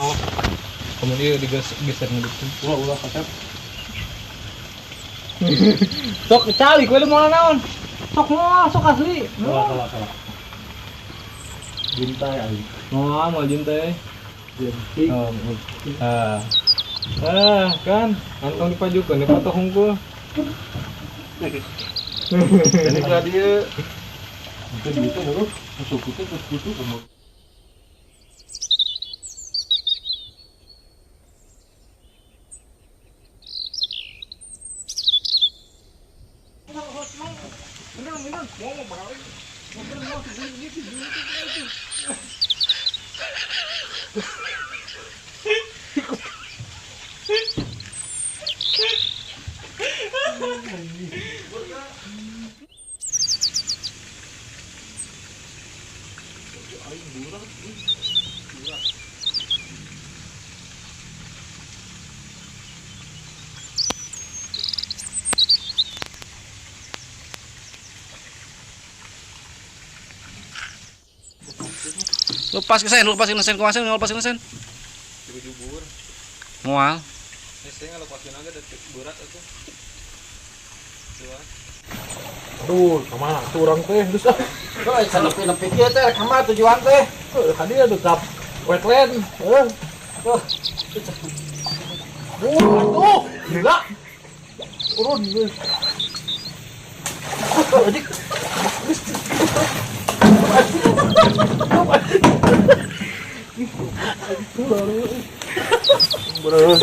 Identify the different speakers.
Speaker 1: Oh. Kemudian digeser gitu.
Speaker 2: Ulah ulah kasep.
Speaker 1: Sok calik we mau naon? Sok moal, sok asli.
Speaker 2: Salah salah salah. Jintai aing.
Speaker 1: Moal mau jintai.
Speaker 2: Jintai.
Speaker 1: Oh, ah. Ah, kan antong dipajukeun difoto hungkul.
Speaker 2: Ini ka dieu. Mungkin gitu bro. Masuk itu terus gitu kamu.
Speaker 3: Lepas ke sen, lepas ke sen, kumaha sen, lepas ke sen.
Speaker 1: Jubur.
Speaker 3: Moal.
Speaker 1: Ini saya ngelepasin aja dari berat atuh. Coba.
Speaker 2: Aduh, kemana tuh orang teh geus ah.
Speaker 4: Nepi-nepi kieu teh rek ka tujuan teh.
Speaker 2: Heuh, ka dieu tuh kap wetland. Heuh. Aduh, gila. Turun geus. Anjing. Beres.